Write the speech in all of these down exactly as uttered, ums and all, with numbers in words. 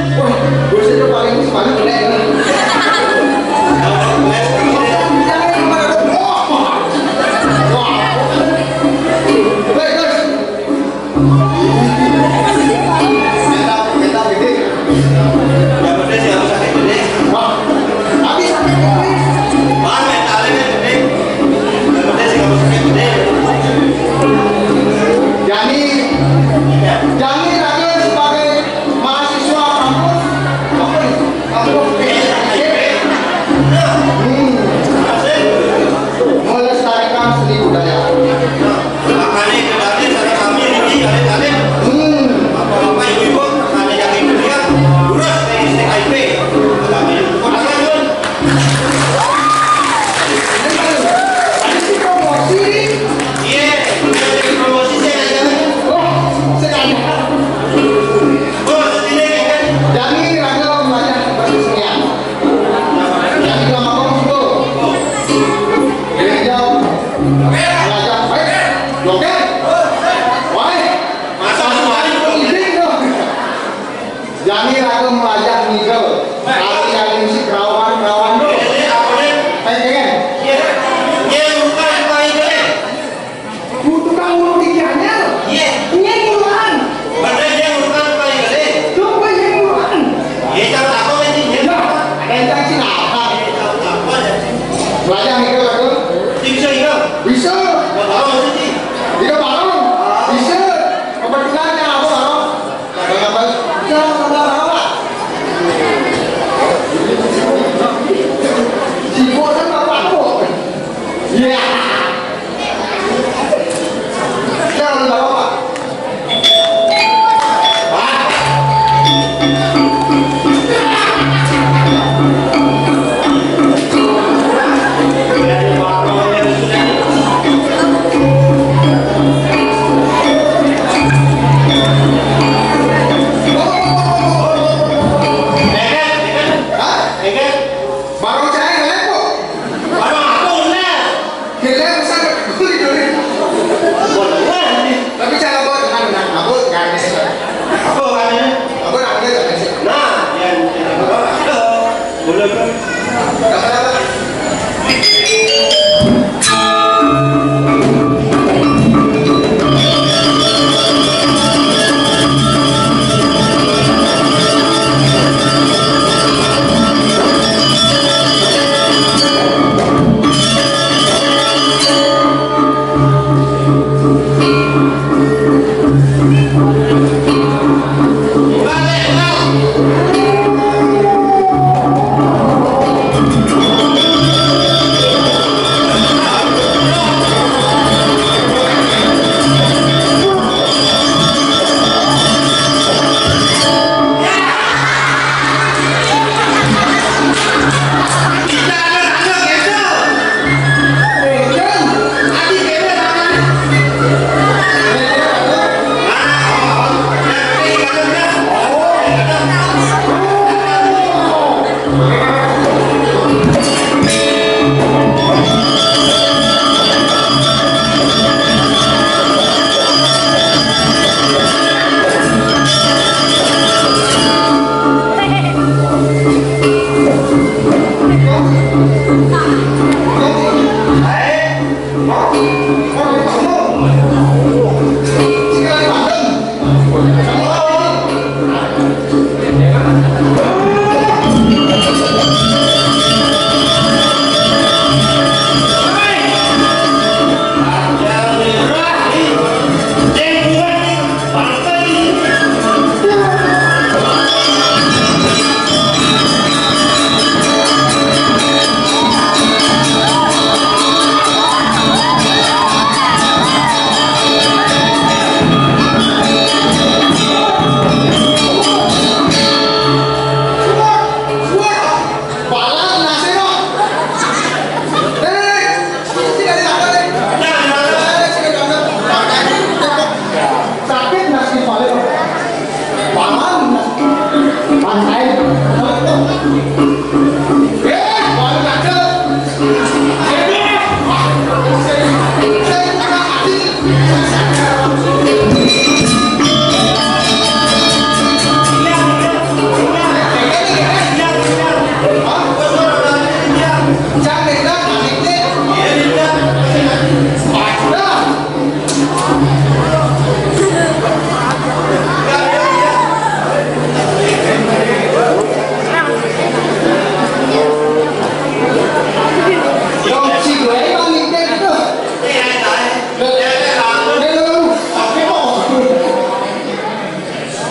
Wah, gue sih paling semangat, nih. Baik, guys. Mental, mental gede. Yang penting sih harus sakit gede. Wah, tapi sakit gede. Wah, mentalnya kan gede. Yang penting sih harus sakit gede. Jani, Jani lahir sebagai mahasiswa kampus, kampus, kampus. Hmm. Melestarikan seni budaya. Makanya itu tadi, salah kami ini, alit-alit. Hmm. Bapak-bapak, ibu-ibu, ada yang ibu dia, lurus dari S T K I P. Kami, kota Tanjung. Ini promosi. Iya, promosi saya aja. Oh, saya aja. Bos, ini kan. Jani ragam banyak berkesenian. Jani lama kau suka. Ini jauh. Belajar, baik. Joget. Wah. Masa kemarin kok izin tuh. Jani ragam melajah ngigel. Tapi yang si kerawan-kerawan tuh. Ini apa nih? Pengen. Iya. Iya, bukan, bukan itu nih. Tukang urut ikannya. Iya. Iya, buruan. Bener, dia bukan, bukan itu nih. Coba yang buruan. Iya, cara apa nih? Iya. Nah, ada yang sih, nah. Iya, cara apa ya sih? Melajah ngigel, ragam. Bisa, iya. Bisa. Nggak tahu sih. Tidak tahu. Bisa. Kebetulan yang aku tahu. Kenapa? Bisa, kenapa, kenapa?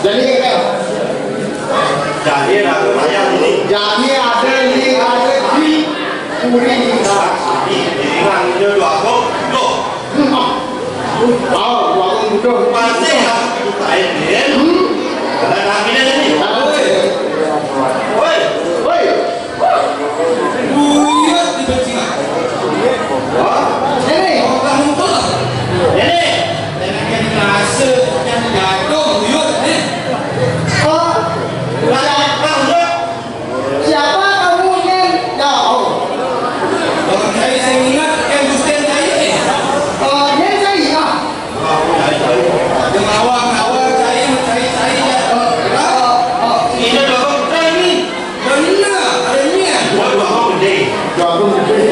Jadi, ya. Jadi, ada mayang ini. Jadi, ada ini, ada di Puri. Nah, ini, ini kan dia dua kok. Loh. Hmm. Oh, warung butuh. Pasti aku ceritain, Din. Hmm. Ada kaminya ini. Ada. Woi. Woi. Woi. Buyut dibenci. Wah. Ini. Orang muka. Ini. Jangan rasa yang jatuh, buyut, nih. Oh. Siapa kamu, Nen? Ya, oh. Orang saya, saya ingat, kan Gusten saya, eh. Oh, Nen saya, ah. Yang awal-awal saya, saya, saya, ya. Oh, oh, oh. Ini Bapak Putra ini. Benar, ada niat. Waduh, Bapak gede. Bapak gede.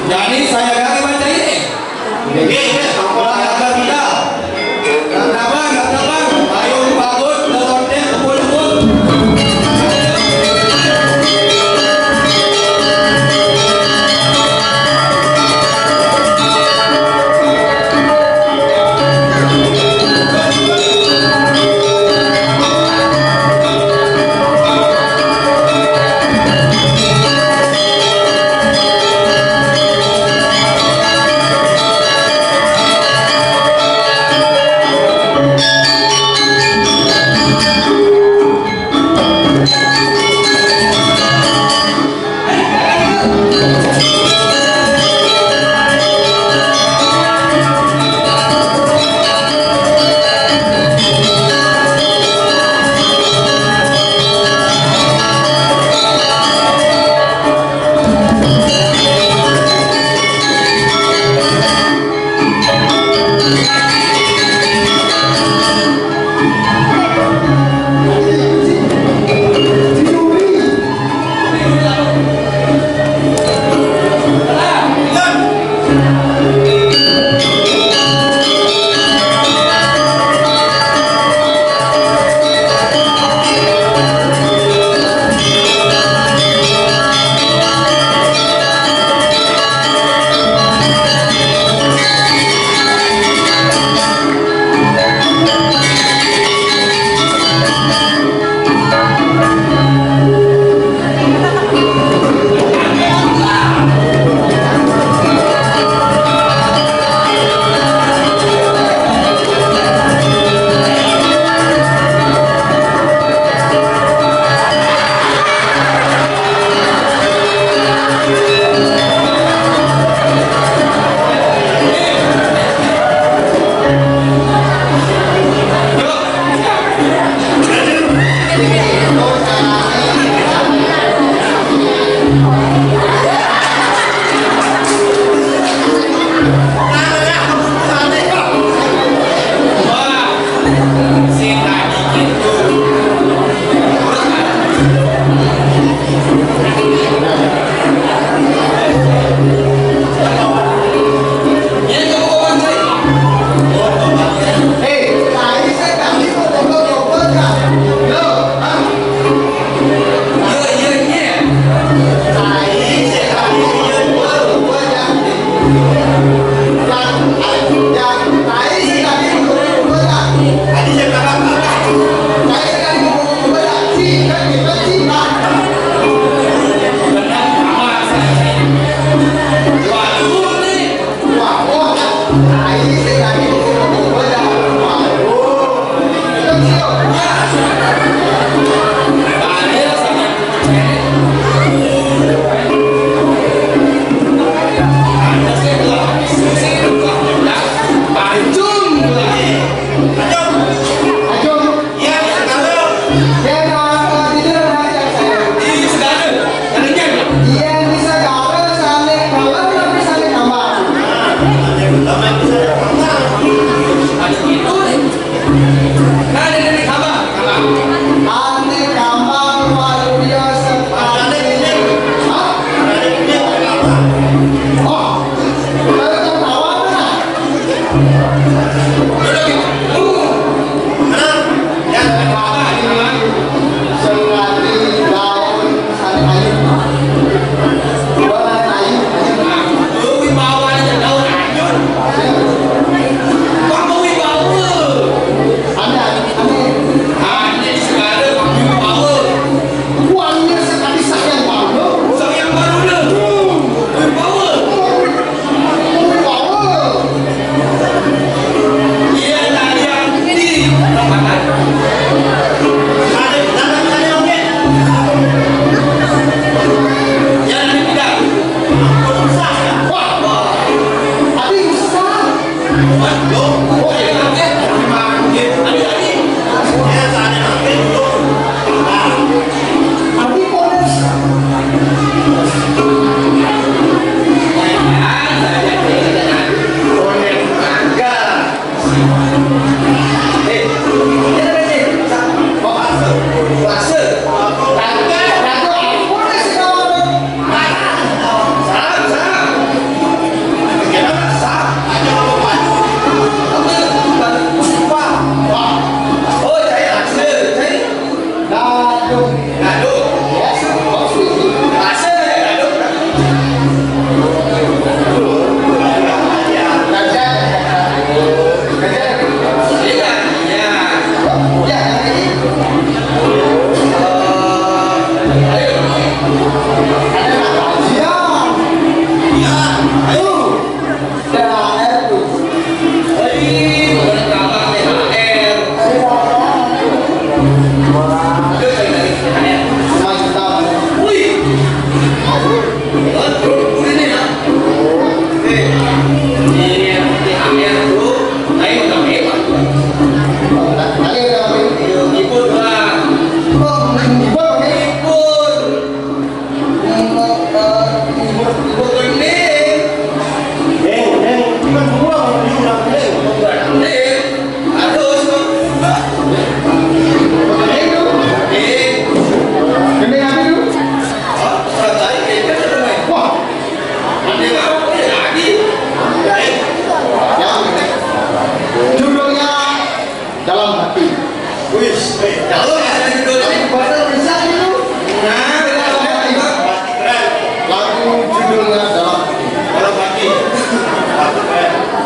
Jadi, saya ganti baca ini. Ini, ini, apa, apa, apa, apa? Kenapa, kenapa? Ayo, bagus, nonton, kumpul, kumpul. Wih. Ini, ini, ini, tuh. Ayo, kami, Pak. Tadi ada apa? Ibu, Pak. Oh, ibu, oke. Ibu. Ibu, ibu, ini. Heng, heng, ini kan semua orang di rumah, heng. Bukan, ini. Aduh, semua. Ini. Ini apa itu? Hah? Orang lain, ini kan semua. Wah. Ada apa? Oh, ya, lagi. Ya, eh. Ya. Judulnya Dalam Hati. Wih, eh, kalau ada judul ini, baru bisa gitu. Nah, dalam hati. Lagu judulnya Dalam Hati. Dalam hati.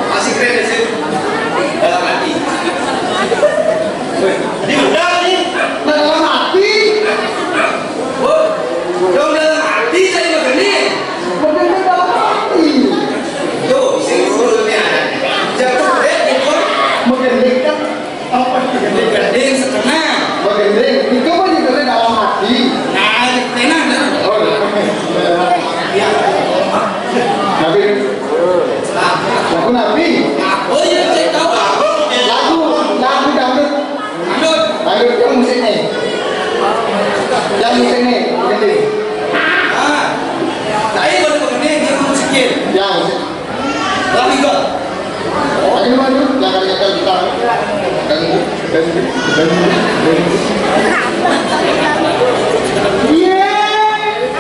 Masih keren ya, sih. Dalam hati. Wih, ini udah nih. Nah, dalam hati. Oh, dong dalam hati saya begini. Begini dalam hati. Tuh, sini sebelumnya. Jatuh deh, gitu. Begini kan. Apa? Begini setengah. Begini. Itu mah juga dalam hati. Nah, tenang, tenang. Oh, iya. Tapi Lagu Nabi. Oh iya, saya tahu. Lagu, lagu dangdut. Dangdut. Dangdut yang musik nih. Yang musik nih, gede. Ah, saya baru begini, dia musikin. Ya, musik. Lagu itu. Ayo, maju. Yang ada gitar. Dan, dan, dan, dan. Iya.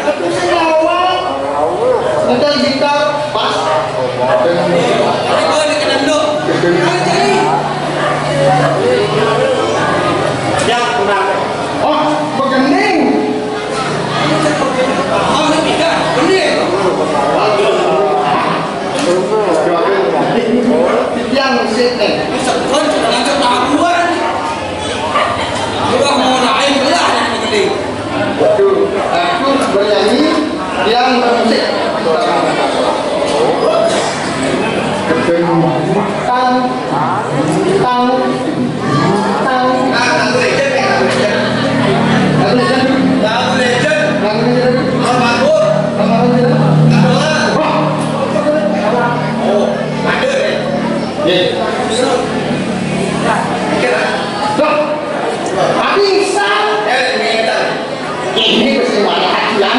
Aku sih lawan. Nyetel gitar, pas. Ya, kurang. Oh, begening. Oh, ini kan, begening. Yang musik nih. Bisa bukan, langsung tabuan. Udah mau lain belah yang begening. Waduh, aku bernyanyi yang bermusik. Tang, tang, tang. Ah, lagu legend nih, lagu legend. Lagu legend. Lagu legend. Lagu legend. Almarhum. Almarhum siapa? Abdullah. Wah. Oh, ada ya? Iya. Kira. Loh, tapi Ihsan. Eh, ini kita. Ini mesti mana hati yang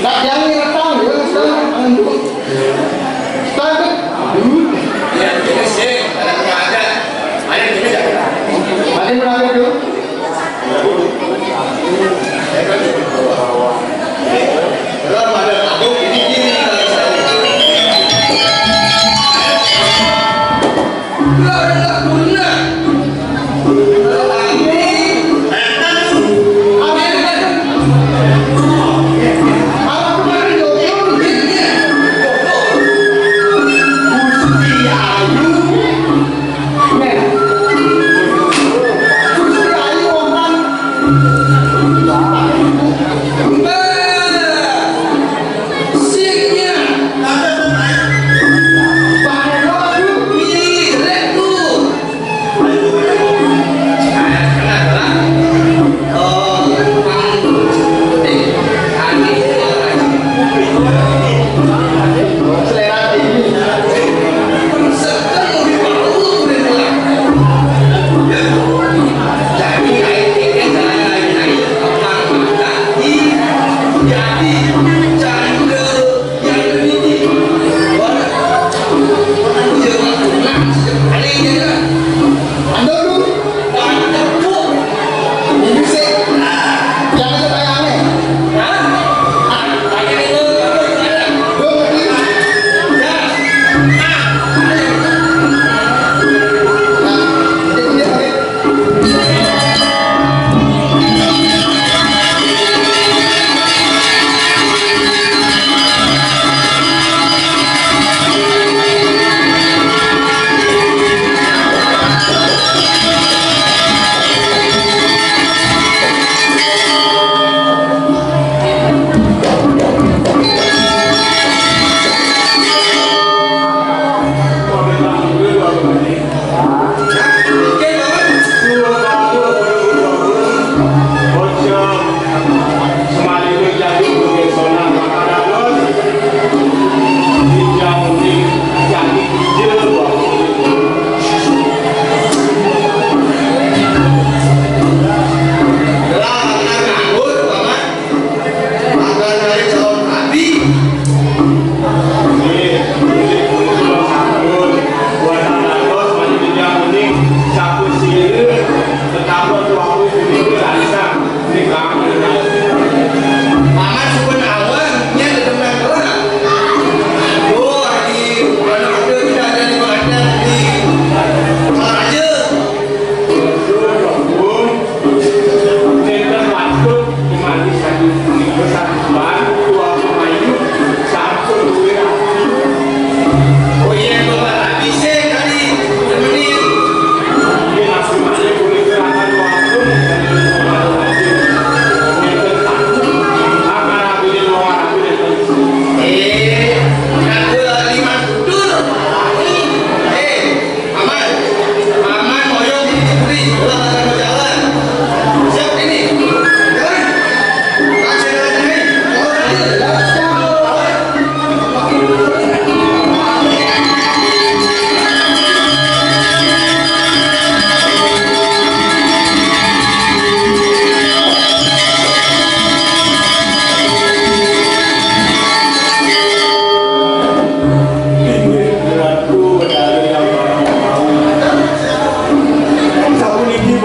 Nak yang ngerekam, ya, sekarang, anu. Sekarang, dulu. Ya, ini sih, ada pengajar. Ada yang bisa. Ada yang mengajar, dulu. Belum ada takut, ini, ini, ini. Lah, udah nggak guna.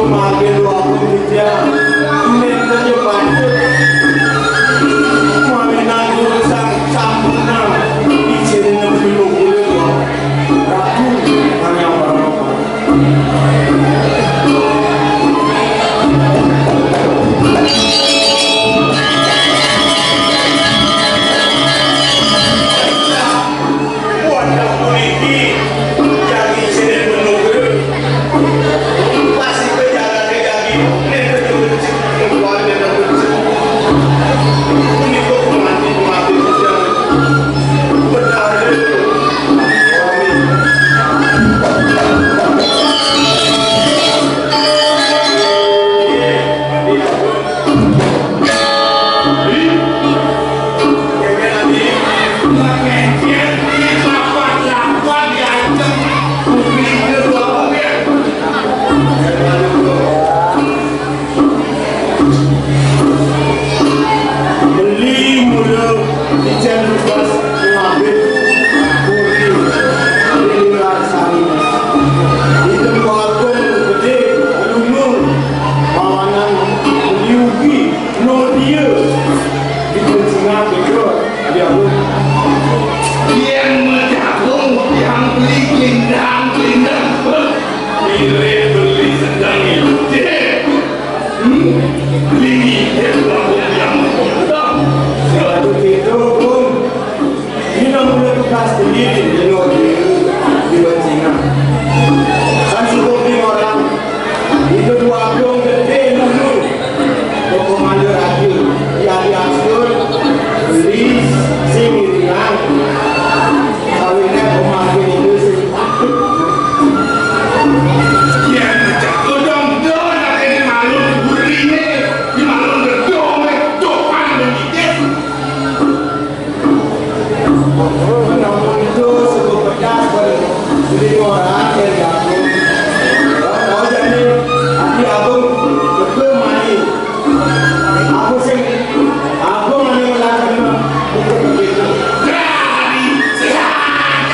Mangkin Dwagung Wijaya, nénten ya patut mawinan urusan sampunang, ijinin pinukulé Ratu Kanyang Parama. Wanda puniki jagi sirip menunggu. Pas iku jagate jagi, nek becik-becik, keluar nek becik. Punika pengantin-pengantin yang benar. Amin. Beli mula ijen lugas ngabit puri ing rasane. Ida Agung gedhe lunga mawanan beli ugi. Nodia dipencingak itu dia pun. Yang menjagung yang beli gelindang-gelindang. Mirip beli sedang ngintip. Hmm? Beli ngintip lamun yang menjagung. Kalau begitu, Gung, Dina mula tugas beli dina dina dibencingan. Kan cukup lima orang. Itu dua belum gede dulu. Pokok malu raja. Ya diatur. Beli sing iringan. Kawinnya pemakai itu sing patut. Ya, cakudang dona ini malu burine. Di malu gedong, dokan dan dikit. Menawa itu sebut pedas, beri orang dari aku. Kau jadi hati aku, betul main. Aku sing, aku mana yang lakukan, bukan begitu. Dari sehat,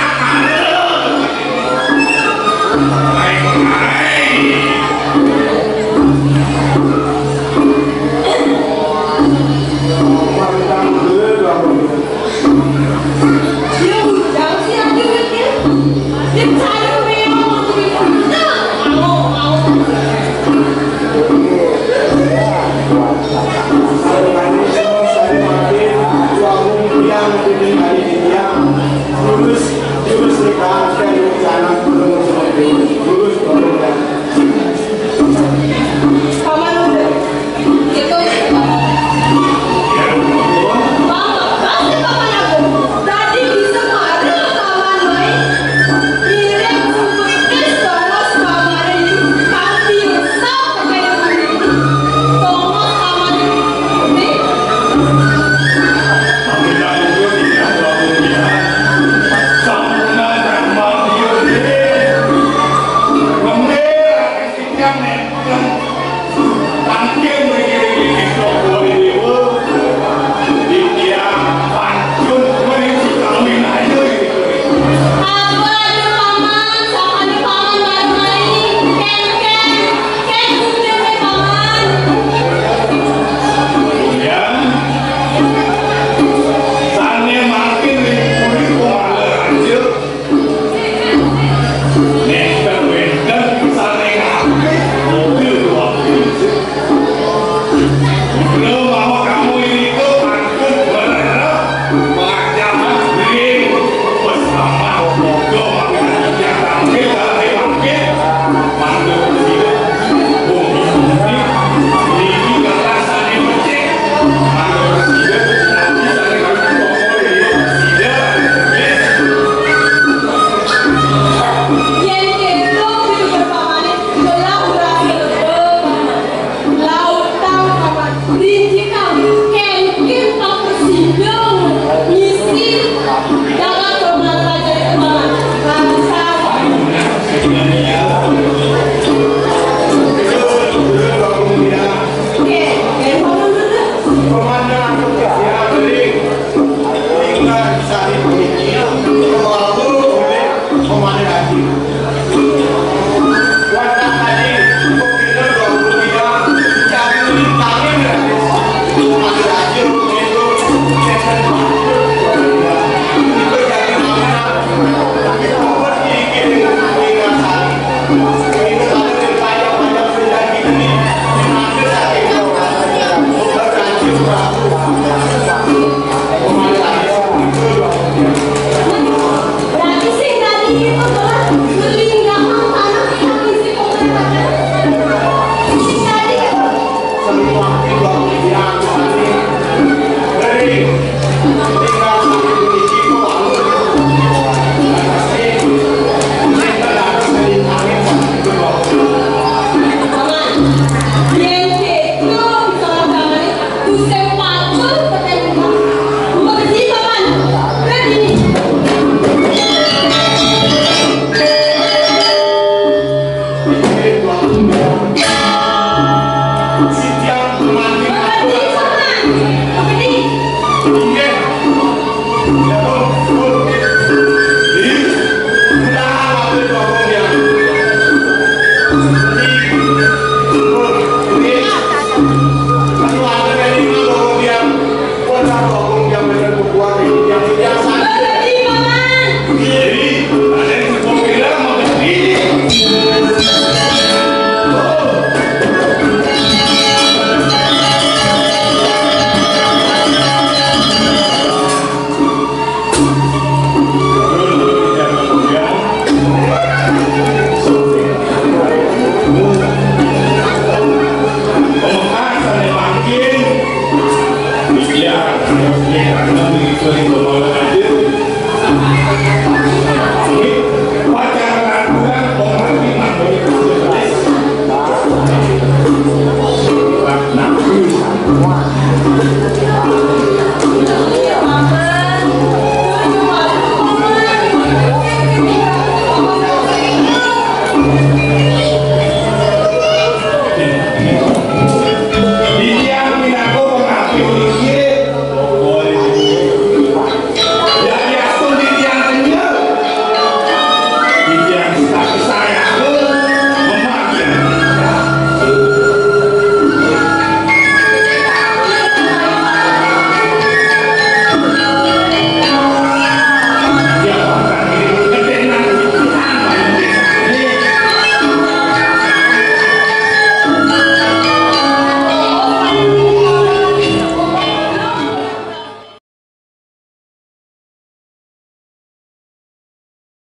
Paman udah. Gitu. Paman, pasti Paman aku. Tadi bisa marah Paman main. Mirip seperti Thomas Paman ini. Pasti usah pakai ini. Thomas Paman ini. Sampunan Brahma Tiga. Pemir, yang nenteng. Tangkil mriki